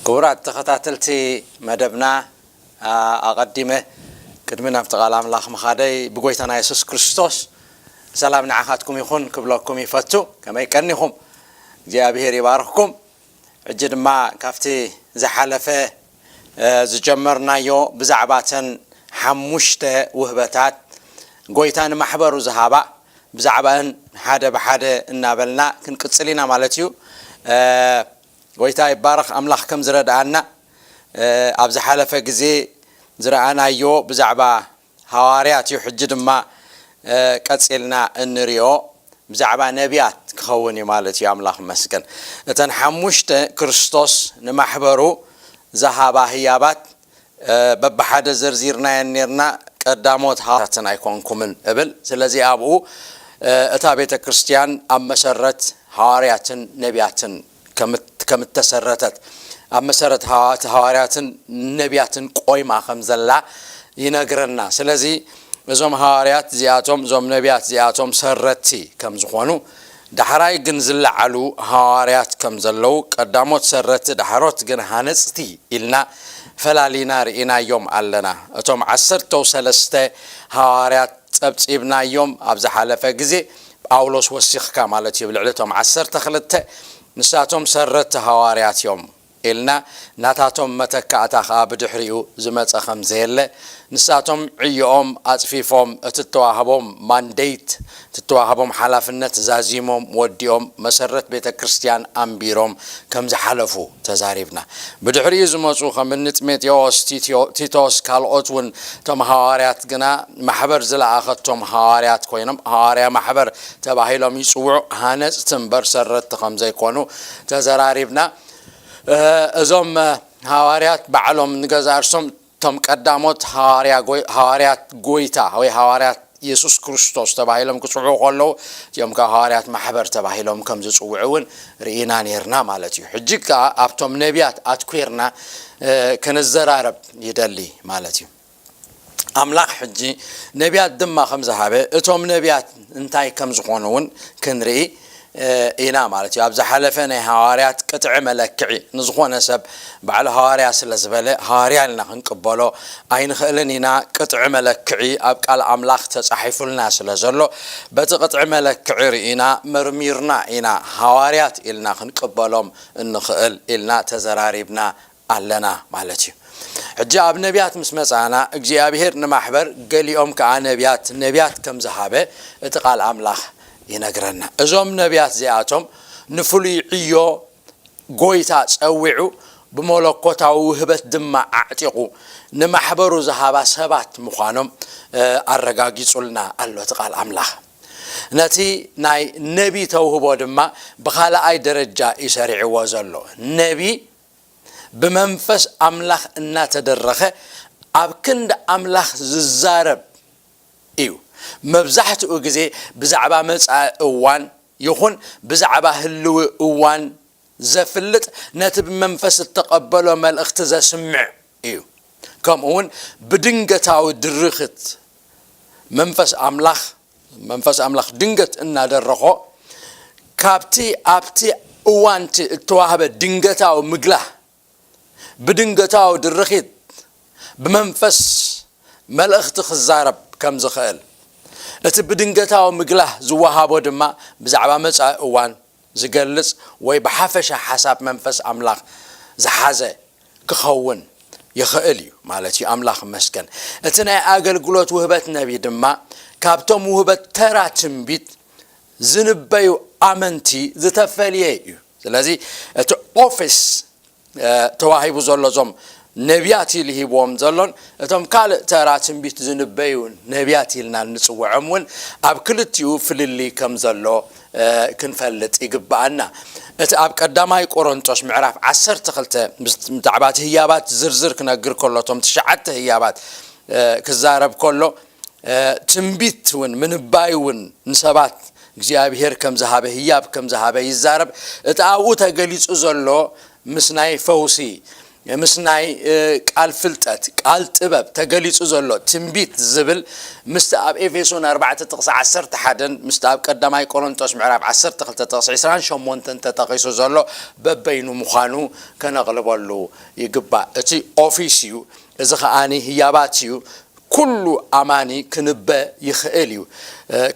ክቡራት ተኸታተልቲ መደብና፣ ኣቐዲመ ቅድሚ ናብቲ ቃል ኣምላኽ ምኻደይ ብጎይታና የሱስ ክርስቶስ ሰላም ንዓኻትኩም ይኹን ክብለኩም ይፈቱ። ከመይ ቀኒኹም? እግዚኣብሔር ይባርኽኩም። ሕጂ ድማ ካብቲ ዝሓለፈ ዝጀመርናዮ ብዛዕባ ተን ሓሙሽተ ውህበታት ጎይታ ንማሕበሩ ዝሃባ ብዛዕባን ሓደ ብሓደ እናበልና ክንቅጽል ኢና ማለት እዩ። ጎይታ ይባረኽ። ኣምላኽ ከም ዝረድኣና ኣብ ዝሓለፈ ግዜ ዝረኣናዮ ብዛዕባ ሃዋርያት እዩ። ሕጂ ድማ ቀጺልና እንሪኦ ብዛዕባ ነቢያት ክኸውን እዩ ማለት እዩ። ኣምላኽ መስገን። እተን ሓሙሽተ ክርስቶስ ንማሕበሩ ዝሃባ ህያባት በብሓደ ዘርዚርናየን ኔርና። ቀዳሞት ሃዋርያትን ኣይኮንኩምን እብል። ስለዚ ኣብኡ እታ ቤተ ክርስቲያን ኣብ መሰረት ሃዋርያትን ነቢያትን ከም እተሰረተት፣ ኣብ መሰረት ሃዋርያትን ነቢያትን ቆይማ ከም ዘላ ይነግረና። ስለዚ እዞም ሃዋርያት እዚኣቶም፣ እዞም ነቢያት እዚኣቶም ሰረቲ ከም ዝኾኑ፣ ዳሕራይ ግን ዝለዓሉ ሃዋርያት ከም ዘለዉ፣ ቀዳሞት ሰረቲ ዳሕሮት ግን ሃነጽቲ ኢልና ፈላሊና ርኢናዮም ኣለና። እቶም ዓሰርተው ሰለስተ ሃዋርያት ጸብጺብናዮም ኣብ ዝሓለፈ ግዜ፣ ጳውሎስ ወሲኽካ ማለት እዩ፣ ልዕሊ እቶም ዓሰርተ ክልተ ንሳቶም ሰረቲ ሃዋርያት እዮም ኢልና፣ ናታቶም መተካእታ ኸኣ ብድሕሪኡ ዝመጸ ከም ዘየለ፣ ንሳቶም ዕዮኦም ኣጽፊፎም፣ እቲ እተዋህቦም ማንዴት፣ እቲ እተዋህቦም ሓላፍነት ዛዚሞም ወዲኦም፣ መሰረት ቤተ ክርስቲያን ኣንቢሮም ከም ዝሓለፉ ተዛሪብና። ብድሕሪኡ ዝመጹ ከም እኒ ጢሞቴዎስ፣ ቲቶስ፣ ካልኦት እውን እቶም ሃዋርያት ግና ማሕበር ዝለኣኸቶም ሃዋርያት ኮይኖም ሃዋርያ ማሕበር ተባሂሎም ይጽውዑ። ሃነጽቲ እምበር ሰረቲ ከም ዘይኮኑ ተዘራሪብና። እዞም ሃዋርያት ባዕሎም ንገዛእ ርእሶም እቶም ቀዳሞት ሃዋርያ ጎይ-፣ ሃዋርያት ጎይታ ወይ ሃዋርያት የሱስ ክርስቶስ ተባሂሎም ክጽውዑ ከለዉ፣ እዚኦም ከኣ ሃዋርያት ማሕበር ተባሂሎም ከም ዝጽውዑ እውን ርኢና ኔርና ማለት እዩ። ሕጂ ከኣ ኣብቶም ነቢያት ኣትኲርና ክንዘራረብ ይደሊ ማለት እዩ። ኣምላኽ ሕጂ ነቢያት ድማ ከም ዝሃበ፣ እቶም ነቢያት እንታይ ከም ዝኾኑ እውን ክንርኢ ኢና ማለት እዩ። ኣብ ዝሓለፈ ናይ ሃዋርያት ቅጥዒ መለክዒ ንዝኾነ ሰብ ባዕሉ ሃዋርያ ስለ ዝበለ ሃዋርያ ኢልና ክንቅበሎ ኣይንኽእልን ኢና። ቅጥዒ መለክዒ ኣብ ቃል ኣምላኽ ተጻሒፉልና ስለ ዘሎ በቲ ቅጥዒ መለክዒ ርኢና መርሚርና ኢና ሃዋርያት ኢልና ክንቅበሎም እንኽእል ኢልና ተዘራሪብና ኣለና ማለት እዩ። ሕጂ ኣብ ነቢያት ምስ መጻና እግዚኣብሔር ንማሕበር ገሊኦም ከኣ ነቢያት ነቢያት ከም ዝሃበ እቲ ቃል ኣምላኽ ይነግረና። እዞም ነቢያት እዚኣቶም ንፍሉይ ዕዮ ጎይታ ጸዊዑ ብመለኮታዊ ውህበት ድማ ኣዕጢቑ ንማሕበሩ ዝሃባ ሰባት ምዃኖም ኣረጋጊጹልና ኣሎ እቲ ቃል ኣምላኽ። ነቲ ናይ ነቢ ተውህቦ ድማ ብኻልኣይ ደረጃ እዩ ሰሪዕዎ ዘሎ። ነቢ ብመንፈስ ኣምላኽ እናተደረኸ ኣብ ክንዲ ኣምላኽ ዝዛረብ እዩ። መብዛሕትኡ ግዜ ብዛዕባ መጻኢ እዋን ይኹን ብዛዕባ ህልዊ እዋን ዘፍልጥ፣ ነቲ ብመንፈስ እተቐበሎ መልእኽቲ ዘስምዕ እዩ። ከምኡ እውን ብድንገታዊ ድርኺት መንፈስ ኣምላኽ መንፈስ ኣምላኽ ድንገት እናደረኾ ካብቲ ኣብቲ እዋንቲ እተዋህበ ድንገታዊ ምግላህ ብድንገታዊ ድርኺት ብመንፈስ መልእኽቲ ክዛረብ ከም ዝኽእል፣ እቲ ብድንገታዊ ምግላህ ዝወሃቦ ድማ ብዛዕባ መጻኢ እዋን ዝገልጽ ወይ ብሓፈሻ ሓሳብ መንፈስ ኣምላኽ ዝሓዘ ክኸውን ይኽእል እዩ ማለት እዩ። ኣምላኽ ይመስገን። እቲ ናይ ኣገልግሎት ውህበት ነቢ ድማ ካብቶም ውህበት ተራ ትንቢት ዝንበዩ ኣመንቲ ዝተፈልየ እዩ። ስለዚ እቲ ኦፊስ ተዋሂቡ ዘሎ እዞም ነቢያት ኢሉ ሂብዎም ዘሎን እቶም ካልእ ተራ ትንቢት ዝንበዩ ነቢያት ኢልና እንጽውዖም እውን ኣብ ክልቲኡ ፍልልይ ከም ዘሎ ክንፈልጥ ይግብኣና። እቲ ኣብ ቀዳማይ ቆሮንጦስ ምዕራፍ ዓሰርተ ክልተ ብዛዕባ እቲ ህያባት ዝርዝር ክነግር ከሎ እቶም ትሽዓተ ህያባት ክዛረብ ከሎ ትንቢት እውን ምንባይ እውን ንሰባት እግዚኣብሔር ከም ዝሃበ ህያብ ከም ዝሃበ ይዛረብ። እቲ ኣብኡ ተገሊጹ ዘሎ ምስ ናይ ፈውሲ ምስ ናይ ቃል ፍልጠት፣ ቃል ጥበብ ተገሊጹ ዘሎ ትንቢት ዝብል ምስቲ ኣብ ኤፌሶን ኣርባዕተ ጥቕሲ ዓሰርተ ሓደን ምስቲ ኣብ ቀዳማይ ቆሮንጦስ ምዕራፍ ዓሰርተ ክልተ ጥቕሲ ዕስራን ሸሞንተን ተጠቒሱ ዘሎ በበይኑ ምዃኑ ከነቕልበሉ ይግባእ። እቲ ኦፊስ እዩ። እዚ ከኣኒ ህያባት እዩ። ኩሉ ኣማኒ ክንበ ይኽእል እዩ።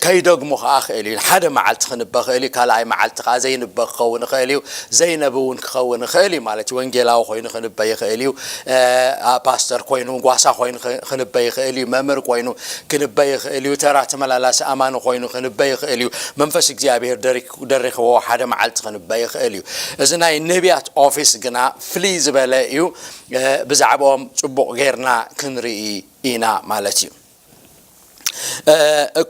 ከይደግሞ ከኣ ክእል እዩ። ሓደ መዓልቲ ክንበ ክእል እዩ፣ ካልኣይ መዓልቲ ከኣ ዘይንበ ክኸውን ይኽእል እዩ። ዘይነቢ እውን ክኸውን ይኽእል እዩ ማለት እዩ። ወንጌላዊ ኮይኑ ክንበ ይኽእል እዩ። ፓስተር ኮይኑ፣ ጓሳ ኮይኑ ክንበ ይኽእል እዩ። መምህር ኮይኑ ክንበ ይኽእል እዩ። ተራ ተመላላሲ ኣማኒ ኮይኑ ክንበ ይኽእል እዩ። መንፈስ እግዚኣብሔር ደሪኽዎ ሓደ መዓልቲ ክንበ ይኽእል እዩ። እዚ ናይ ነቢያት ኦፊስ ግና ፍልይ ዝበለ እዩ። ብዛዕባኦም ጽቡቕ ጌርና ክንርኢ ኢና ማለት እዩ።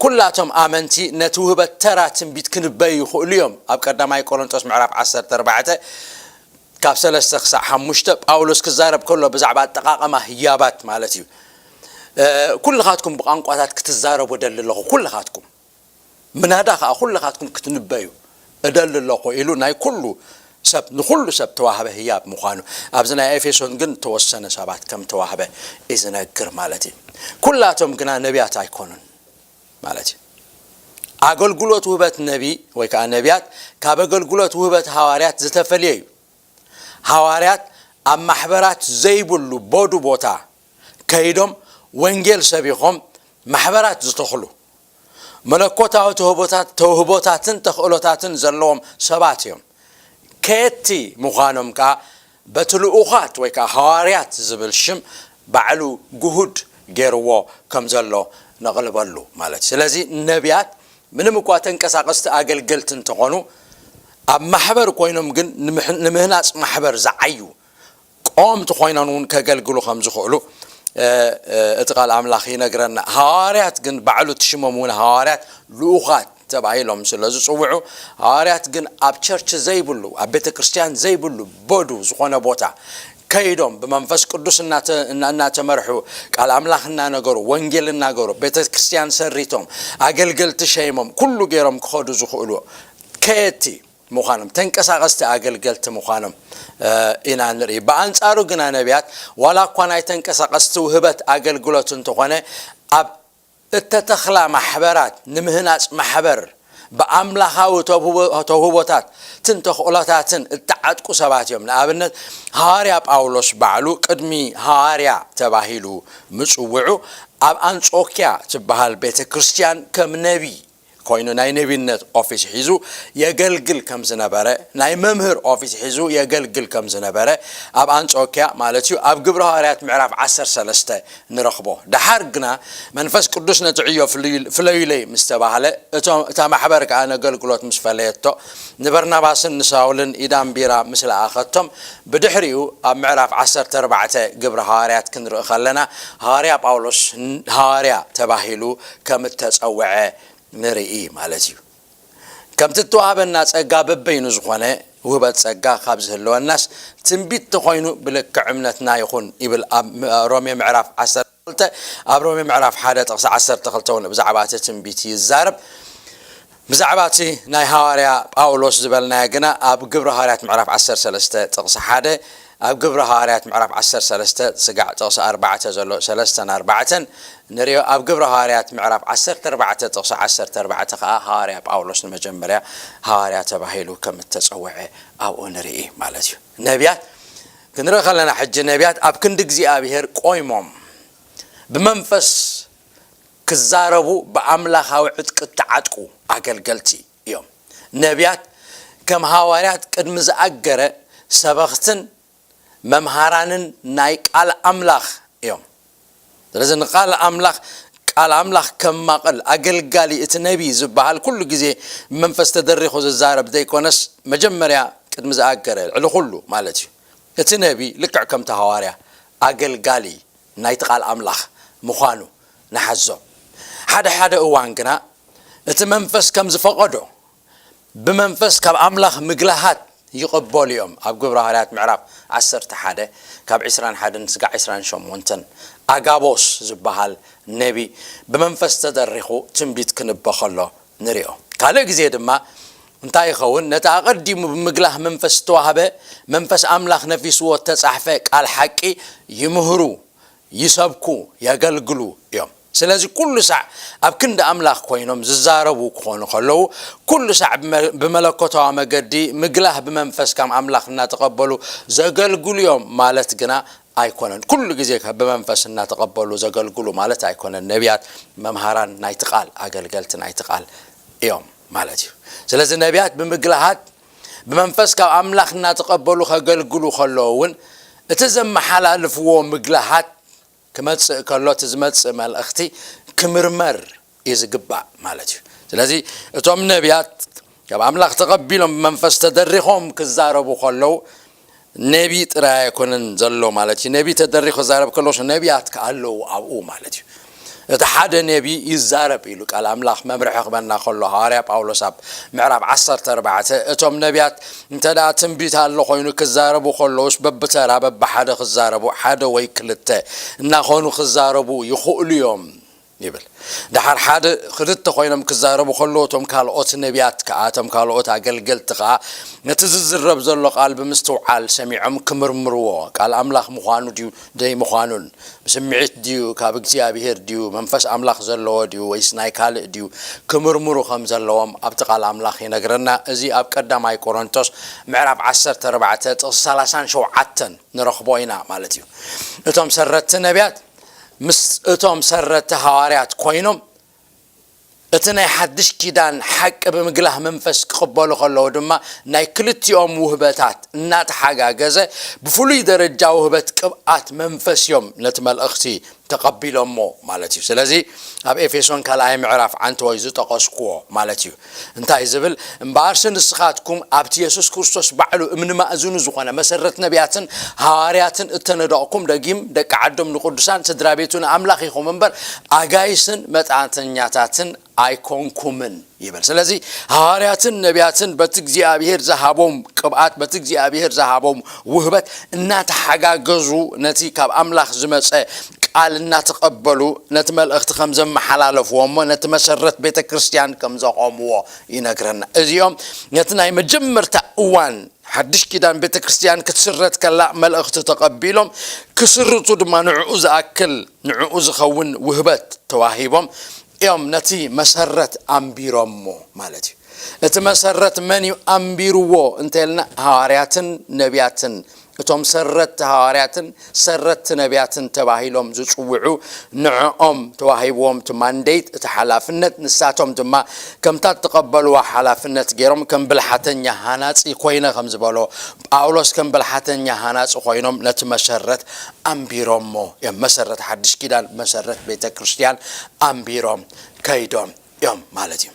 ኩላቶም ኣመንቲ ነቲ ውህበት ተራ ትንቢት ክንበዩ ይኽእሉ እዮም። ኣብ ቀዳማይ ቆሮንጦስ ምዕራፍ ዓሰርተ ኣርባዕተ ካብ ሰለስተ ክሳዕ ሓሙሽተ ጳውሎስ ክዛረብ ከሎ ብዛዕባ ኣጠቓቐማ ህያባት ማለት እዩ። ኩልኻትኩም ብቋንቋታት ክትዛረቡ እደሊ ኣለኹ፣ ኩልኻትኩም ምናዳ ከኣ ኩልኻትኩም ክትንበዩ እደሊ ኣለኹ ኢሉ ናይ ኩሉ ሰብ፣ ንኹሉ ሰብ ተዋህበ ህያብ ምዃኑ፣ ኣብዚ ናይ ኤፌሶን ግን ተወሰነ ሰባት ከም ተዋህበ እዩ ዝነግር ማለት እዩ። ኩላቶም ግና ነቢያት ኣይኮኑን ማለት እዩ። ኣገልግሎት ውህበት ነቢ ወይ ከዓ ነቢያት ካብ ኣገልግሎት ውህበት ሃዋርያት ዝተፈልየ እዩ። ሃዋርያት ኣብ ማሕበራት ዘይብሉ በዱ ቦታ ከይዶም ወንጌል ሰቢኾም ማሕበራት ዝተኽሉ፣ መለኮታዊ ተውህቦታትን ተኽእሎታትን ዘለዎም ሰባት እዮም። ከየቲ ምዃኖም ከኣ በቲ ልኡኻት ወይ ከኣ ሃዋርያት ዝብል ሽም ባዕሉ ግሁድ ገይርዎ ከም ዘሎ ነቕልበሉ ማለት እዩ። ስለዚ ነቢያት ምንም እኳ ተንቀሳቐስቲ ኣገልገልቲ እንተኾኑ፣ ኣብ ማሕበር ኮይኖም ግን ንምህናጽ ማሕበር ዝዓዩ ቆምቲ ኮይኖም እውን ከገልግሉ ከም ዝኽእሉ እቲ ቃል ኣምላኽ ይነግረና። ሃዋርያት ግን ባዕሉ እቲ ሽሞም እውን ሃዋርያት ልኡኻት ተባሂሎም ስለ ዝጽውዑ፣ ሃዋርያት ግን ኣብ ቸርች ዘይብሉ፣ ኣብ ቤተ ክርስቲያን ዘይብሉ በዱ ዝኾነ ቦታ ከይዶም ብመንፈስ ቅዱስ እናተመርሑ ቃል ኣምላኽ እናነገሩ፣ ወንጌል እናገሩ፣ ቤተ ክርስቲያን ሰሪቶም፣ ኣገልገልቲ ሸይሞም ኩሉ ገይሮም ክኸዱ ዝኽእሉ ከየቲ ምዃኖም፣ ተንቀሳቐስቲ ኣገልገልቲ ምዃኖም ኢና ንርኢ። ብኣንጻሩ ግና ነቢያት ዋላ እኳ ናይ ተንቀሳቐስቲ ውህበት ኣገልግሎት እንተኾነ፣ ኣብ እተተኽላ ማሕበራት ንምህናጽ ማሕበር ብኣምላኻዊ ተውህቦታትን ተኽእሎታትን እተዓጥቁ ሰባት እዮም። ንኣብነት ሃዋርያ ጳውሎስ ባዕሉ ቅድሚ ሃዋርያ ተባሂሉ ምጽውዑ ኣብ ኣንጾክያ ትበሃል ቤተ ክርስቲያን ከም ነቢ ኮይኑ ናይ ነቢነት ኦፊስ ሒዙ የገልግል ከም ዝነበረ፣ ናይ መምህር ኦፊስ ሒዙ የገልግል ከም ዝነበረ ኣብ ኣንጾክያ ማለት እዩ ኣብ ግብረ ሃዋርያት ምዕራፍ ዓሰርተ ሰለስተ ንረኽቦ። ደሓር ግና መንፈስ ቅዱስ ነቲ ዕዮ ፍለዩለይ ምስ ተባህለ፣ እታ ማሕበር ከኣ ነገልግሎት ምስ ፈለየቶ፣ ንበርናባስን ንሳውልን ኢዳንቢራ ምስ ለኣኸቶም፣ ብድሕሪኡ ኣብ ምዕራፍ ዓሰርተ ኣርባዕተ ግብረ ሃዋርያት ክንርኢ ከለና፣ ሃዋርያ ጳውሎስ ሃዋርያ ተባሂሉ ከም እተጸውዐ ንርኢ ማለት እዩ። ከምቲ እተዋህበና ጸጋ በበይኑ ዝኾነ ውህበት ጸጋ ካብ ዝህልወናስ፣ ትንቢት ተኾይኑ ብልክዕ እምነትና ይኹን ይብል ኣብ ሮሜ ምዕራፍ ዓሰርተ ክልተ። ኣብ ሮሜ ምዕራፍ ሓደ ጥቕሲ ዓሰርተ ክልተ እውን ብዛዕባ እቲ ትንቢት ይዛረብ። ብዛዕባ እቲ ናይ ሃዋርያ ጳውሎስ ዝበልናዮ ግና ኣብ ግብረ ሃዋርያት ምዕራፍ ዓሰርተ ሰለስተ ጥቕሲ ሓደ፣ ኣብ ግብረ ሃዋርያት ምዕራፍ ዓሰርተ ሰለስተ ስጋዕ ጥቕሲ ኣርባዕተ ዘሎ ሰለስተን ኣርባዕተን ንሪኦ። ኣብ ግብረ ሃዋርያት ምዕራፍ ዓሰርተ ኣርባዕተ ጥቕሲ ዓሰርተ ኣርባዕተ ከኣ ሃዋርያ ጳውሎስ ንመጀመርያ ሃዋርያ ተባሂሉ ከም እተጸውዐ ኣብኡ ንርኢ ማለት እዩ። ነቢያት ክንርኢ ከለና ሕጂ ነቢያት ኣብ ክንዲ እግዚኣብሔር ቆይሞም ብመንፈስ ክዛረቡ ብኣምላኻዊ ዕጥቂ እተዓጥቁ ኣገልገልቲ እዮም። ነቢያት ከም ሃዋርያት ቅድሚ ዝኣገረ ሰበኽትን መምሃራንን ናይ ቃል ኣምላኽ እዮም። ስለዚ ንቃል ኣምላኽ፣ ቃል ኣምላኽ ከማቕል ኣገልጋሊ፣ እቲ ነቢ ዝበሃል ኩሉ ግዜ ብመንፈስ ተደሪኹ ዝዛረብ ዘይኮነስ መጀመርያ ቅድሚ ዝኣገረ ልዕሊ ኩሉ ማለት እዩ። እቲ ነቢ ልክዕ ከምቲ ሃዋርያ ኣገልጋሊ ናይቲ ቃል ኣምላኽ ምዃኑ ንሓዞ። ሓደ ሓደ እዋን ግና እቲ መንፈስ ከም ዝፈቐዶ ብመንፈስ ካብ ኣምላኽ ምግላሃት ይቕበሉ እዮም። ኣብ ግብረ ሃዋርያት ምዕራፍ ዓሰርተ ሓደ ካብ ዕስራን ሓደን ስጋዕ ዕስራን ሸሞንተን ኣጋቦስ ዝበሃል ነቢ ብመንፈስ ተደሪኹ ትንቢት ክንበ ከሎ ንሪኦ። ካልእ ግዜ ድማ እንታይ ይኸውን? ነቲ ኣቐዲሙ ብምግላህ መንፈስ ዝተዋህበ፣ መንፈስ ኣምላኽ ነፊስዎ እተጻሕፈ ቃል ሓቂ ይምህሩ፣ ይሰብኩ፣ የገልግሉ እዮም። ስለዚ ኩሉ ሳዕ ኣብ ክንዲ ኣምላኽ ኮይኖም ዝዛረቡ ክኾኑ ከለዉ፣ ኩሉ ሳዕ ብመ-፣ ብመለኮታዊ መገዲ ምግላህ ብመንፈስ ከም ኣምላኽ እናተቐበሉ ዘገልግሉ እዮም ማለት ግና ኣይኮነን። ኩሉ ግዜ ከ ብመንፈስ እናተቐበሉ ዘገልግሉ ማለት ኣይኮነን። ነቢያት መምሃራን ናይቲ ቃል፣ ኣገልገልቲ ናይቲ ቃል እዮም ማለት እዩ። ስለዚ ነቢያት ብምግላሃት ብመንፈስ ካብ ኣምላኽ እናተቐበሉ ከገልግሉ ከለዉ እውን፣ እቲ ዘመሓላልፍዎ ምግላሃት ክመጽእ ከሎ፣ እቲ ዝመጽእ መልእኽቲ ክምርመር እዩ ዝግባእ ማለት እዩ። ስለዚ እቶም ነቢያት ካብ ኣምላኽ ተቐቢሎም ብመንፈስ ተደሪኾም ክዛረቡ ከለዉ፣ ነቢ ጥራይ ኣይኮነን ዘሎ ማለት እዩ። ነቢ ተደሪኹ ክዛረብ ከሎስ ነቢያት ከ ኣለዉ ኣብኡ ማለት እዩ። እቲ ሓደ ነቢ ይዛረብ ኢሉ ቃል ኣምላኽ መምርሒ ክበና ከሎ፣ ሃዋርያ ጳውሎስ ኣብ ምዕራፍ ዓሰርተ ኣርባዕተ፣ እቶም ነቢያት እንተ ደኣ ትንቢት ኣሎ ኮይኑ ክዛረቡ ከለውስ፣ በብተራ በብሓደ ክዛረቡ፣ ሓደ ወይ ክልተ እናኾኑ ክዛረቡ ይኽእሉ እዮም ይብል። ደሓር ሓደ ክልተ ኮይኖም ክዛረቡ ከለዉ፣ እቶም ካልኦት ነቢያት ከኣ፣ እቶም ካልኦት ኣገልገልቲ ከኣ፣ ነቲ ዝዝረብ ዘሎ ቃል ብምስትውዓል ሰሚዖም ክምርምርዎ፣ ቃል ኣምላኽ ምዃኑ ድዩ ደይምዃኑን፣ ብስምዒት ድዩ፣ ካብ እግዚኣብሄር ድዩ፣ መንፈስ ኣምላኽ ዘለዎ ድዩ፣ ወይስ ናይ ካልእ ድዩ፣ ክምርምሩ ከም ዘለዎም ኣብቲ ቃል ኣምላኽ ይነግረና። እዚ ኣብ ቀዳማይ ቆሮንቶስ ምዕራፍ ዓሰርተ ኣርባዕተ ጥቕሲ ሰላሳን ሸውዓተን ንረኽቦ ኢና ማለት እዩ። እቶም ሰረቲ ነቢያት ምስ እቶም ሰረቲ ሃዋርያት ኮይኖም፣ እቲ ናይ ሓድሽ ኪዳን ሓቂ ብምግላህ መንፈስ ክቕበሉ ከለዉ ድማ፣ ናይ ክልቲኦም ውህበታት እናተሓጋገዘ፣ ብፍሉይ ደረጃ ውህበት ቅብኣት መንፈስ እዮም ነቲ መልእኽቲ ተቐቢሎሞ ማለት እዩ። ስለዚ ኣብ ኤፌሶን ካልኣይ ምዕራፍ ዓንተወይ ዝጠቐስኩዎ ማለት እዩ። እንታይ ዝብል? "እምበኣርሲ ንስኻትኩም ኣብቲ የሱስ ክርስቶስ ባዕሉ እምኒ ማእዝኑ ዝኾነ መሰረት ነቢያትን ሃዋርያትን እተነደቕኩም፣ ደጊም ደቂ ዓዶም ንቅዱሳን ስድራ ቤቱ ንኣምላኽ ኢኹም እምበር፣ ኣጋይስን መጻእተኛታትን ኣይኮንኩምን" ይብል። ስለዚ ሃዋርያትን ነቢያትን በቲ እግዚኣብሄር ዝሃቦም ቅብኣት፣ በቲ እግዚኣብሄር ዝሃቦም ውህበት እናተሓጋገዙ፣ ነቲ ካብ ኣምላኽ ዝመጸ ቃል እናተቐበሉ፣ ነቲ መልእኽቲ ከም ዘመሓላለፍዎ እሞ፣ ነቲ መሰረት ቤተ ክርስቲያን ከም ዘቖምዎ ይነግረና። እዚኦም ነቲ ናይ መጀመርታ እዋን ሓድሽ ኪዳን ቤተ ክርስቲያን ክትስረት ከላ መልእኽቲ ተቐቢሎም፣ ክስርቱ ድማ ንዕኡ ዝኣክል፣ ንዕኡ ዝኸውን ውህበት ተዋሂቦም እዮም ነቲ መሰረት ኣንቢሮሞ ማለት እዩ። እቲ መሰረት መን እዩ ኣንቢርዎ እንተልና፣ ሃዋርያትን ነቢያትን፣ እቶም ሰረቲ ሃዋርያትን ሰረቲ ነቢያትን ተባሂሎም ዝጽውዑ፣ ንዕኦም ተዋሂብዎም እቲ ማንዴት፣ እቲ ሓላፍነት። ንሳቶም ድማ ከምታ እተቐበልዋ ሓላፍነት ገይሮም፣ ከም ብልሓተኛ ሃናጺ ኮይነ ከም ዝበሎ ጳውሎስ፣ ከም ብልሓተኛ ሃናጺ ኮይኖም ነቲ መሰረት ኣንቢሮሞ እዮም። መሰረት ሓድሽ ኪዳን፣ መሰረት ቤተ ክርስቲያን ኣንቢሮም ከይዶም እዮም ማለት እዩ።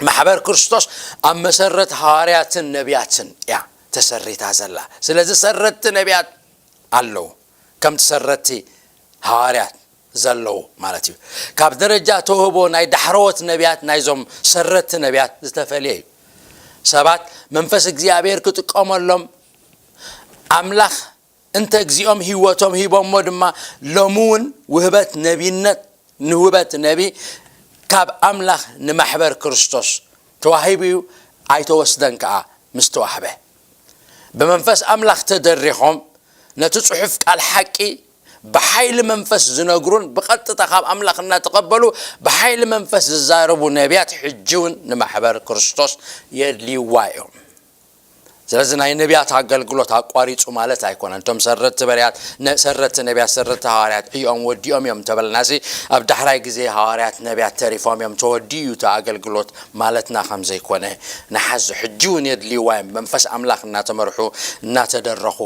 ማሕበር ክርስቶስ ኣብ መሰረት ሃዋርያትን ነቢያትን እያ ተሰሪታ ዘላ። ስለዚ ሰረቲ ነቢያት ኣለዉ፣ ከምቲ ሰረቲ ሃዋርያት ዘለዉ ማለት እዩ። ካብ ደረጃ ተውህቦ ናይ ዳሕረዎት ነቢያት፣ ናይዞም ሰረቲ ነቢያት ዝተፈልየ እዩ። ሰባት መንፈስ እግዚኣብሔር ክጥቀመሎም ኣምላኽ እንተ እግዚኣብኦም ህይወቶም ሂቦሞ ድማ፣ ሎሚ እውን ውህበት ነቢነት፣ ንውህበት ነቢ ካብ ኣምላኽ ንማሕበር ክርስቶስ ተዋሂቡ እዩ፣ ኣይተወስደን ከኣ። ምስ ተዋህበ፣ ብመንፈስ ኣምላኽ ተደሪኾም፣ ነቲ ጽሑፍ ቃል ሓቂ ብሓይሊ መንፈስ ዝነግሩን ብቐጥታ ካብ ኣምላኽ እናተቐበሉ ብሓይሊ መንፈስ ዝዛረቡ ነቢያት ሕጂ እውን ንማሕበር ክርስቶስ የድልይዋ እዮም። ስለዚ ናይ ነቢያት ኣገልግሎት ኣቋሪጹ ማለት ኣይኮነን። እቶም ሰረቲ በርያት፣ ነ-፣ ሰረቲ ነቢያት፣ ሰረቲ ሃዋርያት ዕዮኦም ወዲኦም እዮም እንተበልናሲ፣ ኣብ ዳሕራይ ግዜ ሃዋርያት፣ ነቢያት ተሪፎም እዮም፣ ተወዲኡ እዩ እቲ ኣገልግሎት ማለትና ከም ዘይኮነ ንሓዝ። ሕጂ እውን የድልይዋ እዮም። መንፈስ ኣምላኽ እናተመርሑ፣ እናተደረኹ፣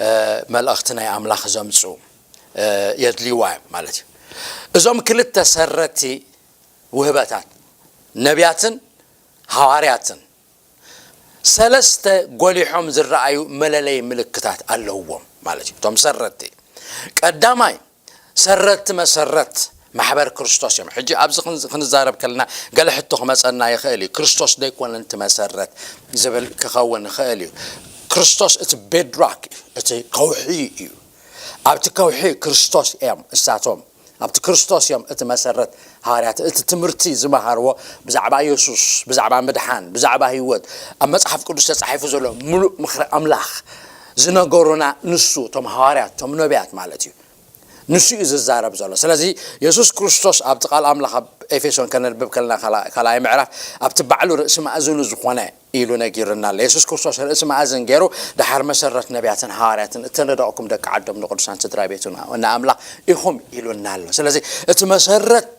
እ፣ መልእኽቲ ናይ ኣምላኽ ዘምጽኡ፣ እ፣ የድልይዋ እዮም ማለት እዩ። እዞም ክልተ ሰረቲ ውህበታት፣ ነቢያትን ሃዋርያትን፣ ሰለስተ ጎሊሖም ዝረኣዩ መለለይ ምልክታት ኣለውዎም ማለት እዩ። እቶም ሰረቲ፣ ቀዳማይ፣ ሰረቲ መሰረት ማሕበር ክርስቶስ እዮም። ሕጂ ኣብዚ ክን-፣ ክንዛረብ ከለና ገለ ሕቶ ክመጸና ይኽእል እዩ። ክርስቶስ ደይኮነን እቲ መሰረት ዝብል ክኸውን ይኽእል እዩ። ክርስቶስ እቲ ቤድራክ እዩ፣ እቲ ከውሒ እዩ። ኣብቲ ከውሒ ክርስቶስ እዮም እሳቶም ኣብቲ ክርስቶስ እዮም እቲ መሰረት። ሃዋርያት እቲ ትምህርቲ ዝመሃርዎ ብዛዕባ የሱስ፣ ብዛዕባ ምድሓን፣ ብዛዕባ ህይወት፣ ኣብ መጽሓፍ ቅዱስ ተጻሒፉ ዘሎ ምሉእ ምኽሪ ኣምላኽ ዝነገሩና ንሱ፣ እቶም ሃዋርያት፣ እቶም ነቢያት ማለት እዩ። ንሱ እዩ ዝዛረብ ዘሎ። ስለዚ የሱስ ክርስቶስ ኣብቲ ቃል ኣምላኽ ኣብ ኤፌሶን ከነንብብ ከለና ካልኣ- ካልኣይ ምዕራፍ ኣብቲ ባዕሉ ርእሲ ማእዝኑ ዝኾነ ኢሉ ነጊሩና ኣሎ። የሱስ ክርስቶስ ርእሲ ማእዝን ገይሩ ድሓር መሰረት ነቢያትን ሃዋርያትን እተነደቕኩም ደቂ ዓዶም ንቅዱሳን ስድራ ቤቱን ንኣምላኽ ኢኹም ኢሉና ኣሎ። ስለዚ እቲ መሰረት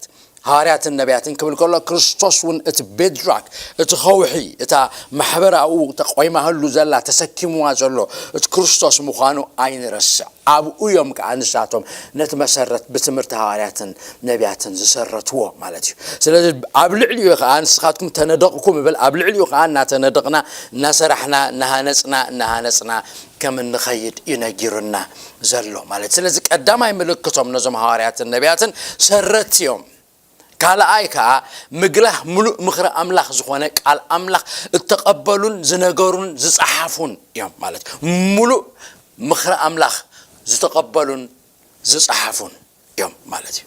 ሃዋርያትን ነቢያትን ክብል ከሎ ክርስቶስ እውን እቲ ቤድራክ እቲ ኸውሒ እታ ማሕበራኡ ተቆይማህሉ ዘላ ተሰኪምዋ ዘሎ እቲ ክርስቶስ ምዃኑ ኣይንረስዕ። ኣብኡ እዮም ከዓ ንሳቶም ነቲ መሰረት ብትምህርቲ ሃዋርያትን ነቢያትን ዝሰረትዎ ማለት እዩ። ስለዚ ኣብ ልዕሊኡ ከዓ ንስኻትኩም ተነደቕኩም ይብል። ኣብ ልዕሊኡ ከዓ እናተነደቕና እናሰራሕና እናሃነፅና እናሃነፅና ከም እንኸይድ እዩ ነጊሩና ዘሎ ማለት። ስለዚ ቀዳማይ ምልክቶም ነዞም ሃዋርያትን ነቢያትን ሰረትቲ እዮም። ካልኣይ ከዓ ምግላህ ምሉእ ምኽሪ ኣምላኽ ዝኾነ ቃል ኣምላኽ እተቐበሉን ዝነገሩን ዝፀሓፉን እዮም ማለት። ምሉእ ምኽሪ ኣምላኽ ዝተቐበሉን ዝፀሓፉን እዮም ማለት እዩ።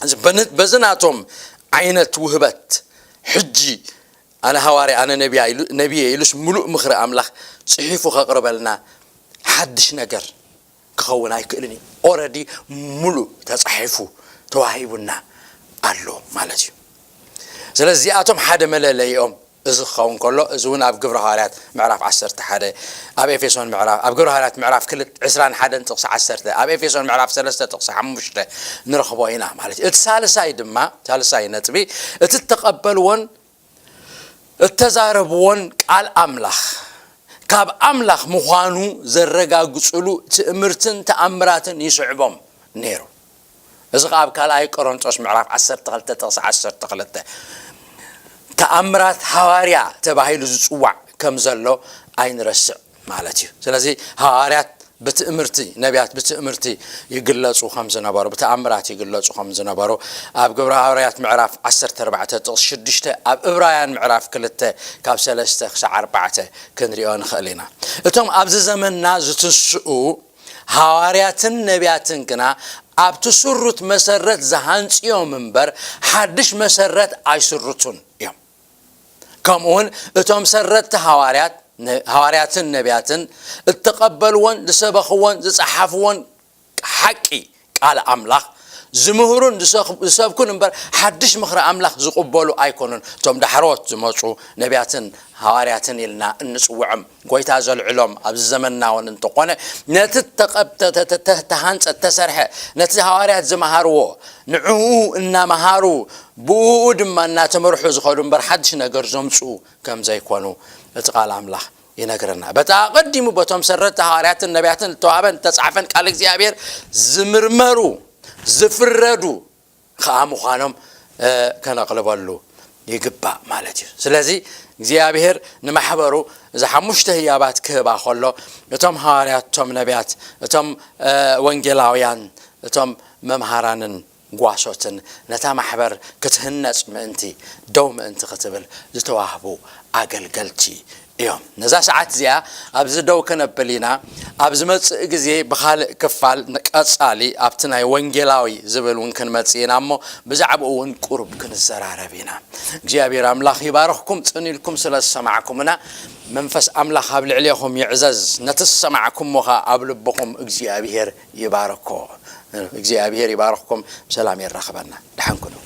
እዚ በን- በዚ ናቶም ዓይነት ውህበት ሕጂ ኣነ ሃዋርያ፣ ኣነ ነቢያ ኢሉ- ነቢየ ኢሉስ ምሉእ ምኽሪ ኣምላኽ ፅሒፉ ከቕርበልና ሓድሽ ነገር ክኸውን ኣይክእልን እዩ። ኦረዲ ሙሉእ ተጻሒፉ ተዋሂቡና ኣሎ ማለት እዩ። ስለዚ እዚኣቶም ሓደ መለለይኦም እዚ ክኸውን ከሎ፣ እዚ እውን ኣብ ግብረ ሃዋርያት ምዕራፍ ዓሰርተ ሓደ፣ ኣብ ኤፌሶን ምዕራፍ ኣብ ግብረ ሃዋርያት ምዕራፍ ክልተ ዕስራን ሓደን ጥቕሲ ዓሰርተ፣ ኣብ ኤፌሶን ምዕራፍ ሰለስተ ጥቕሲ ሓሙሽተ ንረኽቦ ኢና ማለት እዩ። እቲ ሳልሳይ ድማ ሳልሳይ ነጥቢ እቲ እተቐበልዎን እተዛረብዎን ቃል ኣምላኽ ካብ ኣምላኽ ምዃኑ ዘረጋግጽሉ ትእምርትን ተኣምራትን ይስዕቦም ነይሩ። እዚ ከኣ ኣብ ካልኣይ ቆሮንጦስ ምዕራፍ ዓሰርተ ክልተ ጥቕሲ ዓሰርተ ክልተ ተኣምራት ሃዋርያ ተባሂሉ ዝጽዋዕ ከም ዘሎ ኣይንረስዕ ማለት እዩ። ስለዚ ሃዋርያት ብትእምርቲ፣ ነቢያት ብትእምርቲ ይግለጹ ከም ዝነበሩ፣ ብተኣምራት ይግለጹ ከም ዝነበሩ ኣብ ግብረ ሃዋርያት ምዕራፍ ዓሰርተ ኣርባዕተ ጥቕሲ ሽዱሽተ፣ ኣብ እብራውያን ምዕራፍ ክልተ ካብ ሰለስተ ክሳዕ ኣርባዕተ ክንሪኦ ንኽእል ኢና። እቶም ኣብዚ ዘመንና ዝትስኡ ሃዋርያትን ነቢያትን ግና ኣብ ትስሩት መሰረት ዝሃንጽዮም እምበር ሓድሽ መሰረት ኣይስርቱን እዮም። ከምኡውን እቶም ሰረትቲ ሃዋርያት ሃዋርያትን ነቢያትን እተቐበልዎን ዝሰበኽዎን ዝጸሓፍዎን ሓቂ ቃል ኣምላኽ ዝምህሩን ዝሰብኩን እምበር ሓድሽ ምኽሪ ኣምላኽ ዝቕበሉ ኣይኮኑን። እቶም ዳሕሮት ዝመፁ ነቢያትን ሃዋርያትን ኢልና እንፅውዖም ጎይታ ዘልዕሎም ኣብዚ ዘመንና እውን እንተኾነ ነቲ ተሃንፀ ተሰርሐ ነቲ ሃዋርያት ዝመሃርዎ ንዕኡ እናመሃሩ ብኡ ድማ እናተመርሑ ዝኸዱ እምበር ሓድሽ ነገር ዘምፅኡ ከም ዘይኮኑ እቲ ቃል ኣምላኽ ይነግረና። በቲ ኣቐዲሙ በቶም ሰረቲ ሃዋርያትን ነቢያትን ዝተዋህበን ዝተጻሕፈን ቃል እግዚኣብሔር ዝምርመሩ ዝፍረዱ ከኣ ምዃኖም ከነቕልበሉ ይግባእ ማለት እዩ። ስለዚ እግዚኣብሔር ንማሕበሩ እዚ ሓሙሽተ ህያባት ክህባ ከሎ እቶም ሃዋርያት፣ እቶም ነቢያት፣ እቶም ወንጌላውያን፣ እቶም መምሃራንን ጓሶትን ነታ ማሕበር ክትህነጽ ምእንቲ ደው ምእንቲ ክትብል ዝተዋህቡ ኣገልገልቲ እዮም። ነዛ ሰዓት እዚኣ ኣብዚ ደው ከነብል ኢና። ኣብ ዝመጽእ ግዜ ብኻልእ ክፋል ንቀጻሊ ኣብቲ ናይ ወንጌላዊ ዝብል እውን ክንመጽእ ኢና እሞ ብዛዕባኡ እውን ቁሩብ ክንዘራረብ ኢና። እግዚኣብሔር ኣምላኽ ይባርኽኩም። ጽን ኢልኩም ስለ ዝሰማዕኩምና መንፈስ ኣምላኽ ኣብ ልዕሌኹም ይዕዘዝ። ነቲ ዝሰማዕኩሞ ኸኣ ኣብ ልብኹም እግዚኣብሔር ይባርኮ። እግዚኣብሔር ይባርኽኩም። ብሰላም የራኽበና። ደሓን ኩኑ።